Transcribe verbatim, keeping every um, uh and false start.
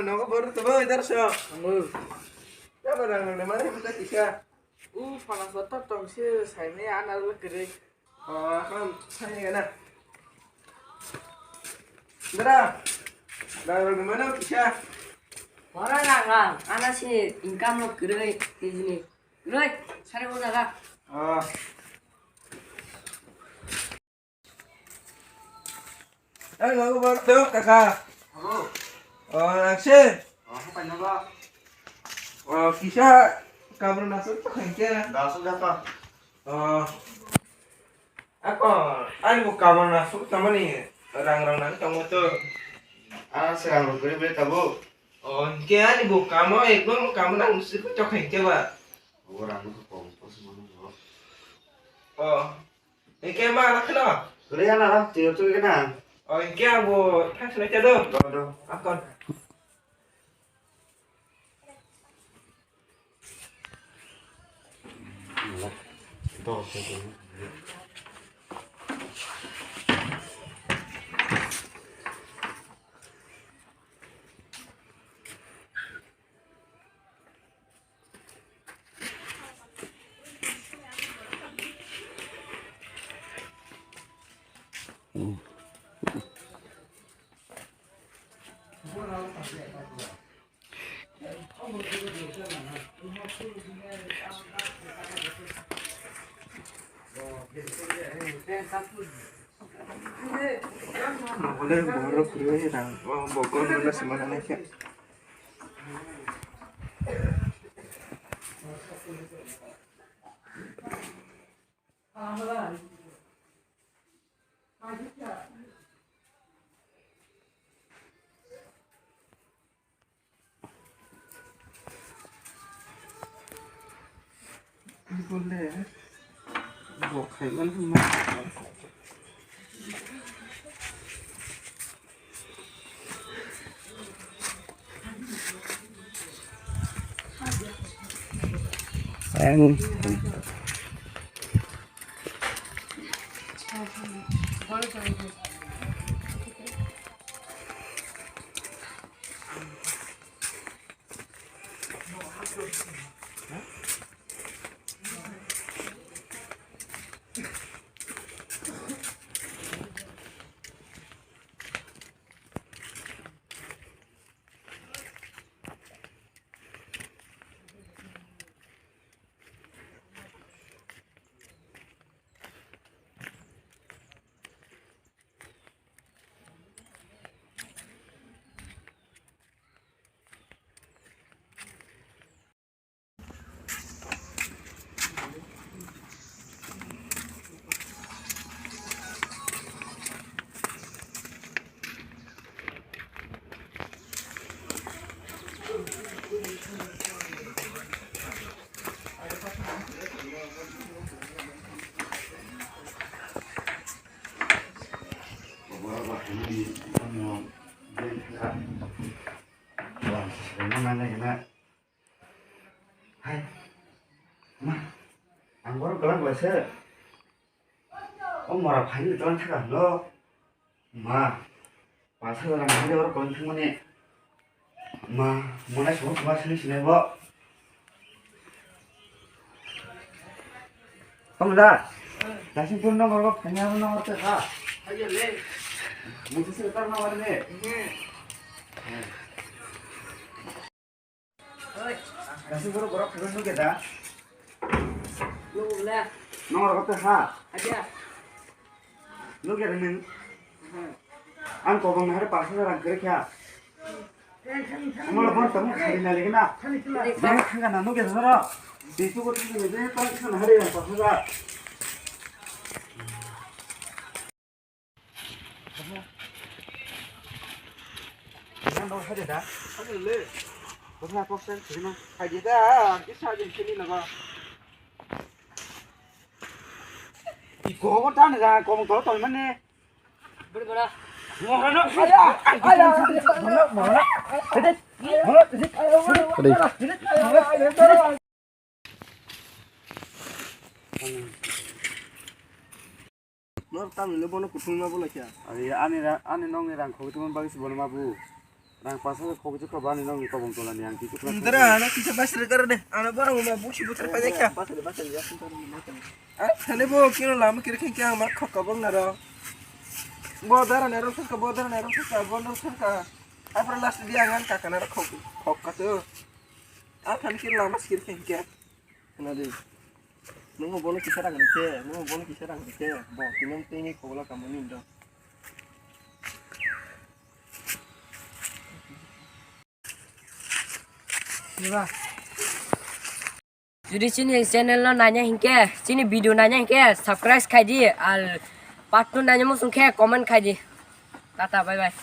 Nogo bor tabo idar so. Tabo rang rang mari buta kisa. U pala so to tong se sai me ana lo kere. Oh, kan sai ga na. Dara. Rang rang mano kisa. Ora rang rang ana si income lo kere ni. Roi, sare bo jaga. Ah. Ang nogo bor tabo kaka. Abo. Oh, ang se. Oh, apa nyoba? Oh, kisa kamro nasu to khaike. Dasu japa. Oh. Ako, ani bo kamro nasu tamani rang rang nang tamo to. Ah, serang rukri beli tabo. Oh, ke ani bo kamo ekdom kamro nasu to khaike ba. Abo rang ko pom pos mano. Oh. Hingke ma na kheno? Kore ya na ram tiyo tu kena. O hingke ang bo thang sinai cha do. Do do. Akon. Nokole borok kwrwi rang o bokol mano sima nai khe. Bole bo khaimani hwnma. Ang. Hai, ma, ang borok kwlak bai se. O mora phaini twlang thaka hwno. Ma, paisa jora mani oro kwlwng thangmani. Ma, monai sobo kwma sini sinai bo. Kamla, dasim pun number bo phanya number te ha. Musi se tar number ne. Oi. Kasi borok borok phaibai nukya da? Nukya le. Nong rok tei ha? Aja. Nukya da nung? Hmm. Ang kobong nahari pash hajar rang kwrwi kha. Omo no bon tamo khari na legi na. Nang thangka na nukya da noro? Bisu ko thangka na je tang thangka nahari rang pash hajar. Nang dong hai da? Hai le. Bwkha kok sen sini ma. Hai da, kisa jin sini nago. Kobo tan ga, kobo to to mane. Bari bara. Mohana. Aya, aya. Mohana, mohana. Ade. Mohana, ade. Ade. Nor tamni le bono kuthung ma bola kya? Ari ani ra-, ani nongni rang khogwi tongmani bagwi se bono ma bu. Rang pasa khe khogwi chukha bani nongni kobong tolani ang kichu kla. Ndara, ana kisa basri kar de. Ana borang ma busi butar pa dekha. Basri, basri, ya, sinta ni ma. Ah, thale bo kino lama kiri khe kya ma khok kobong naro. Bo dara nero khok, bo dara nero khok, bo nero khok. Apra last dia ngan kakana khok, khok ka tu. Ah, thale kiri lama kiri khe kya. Khna di. Nungo bono kisa rang rikhe, nungo bono kisa rang rikhe, bo tinong tini kogola kamoni ndo. Jodi chini channel no nanya hinkhe, chini video nanya hinkhe, subscribe khai di, al part two nanya muchung khe, comment khai di. Tata, bye bye.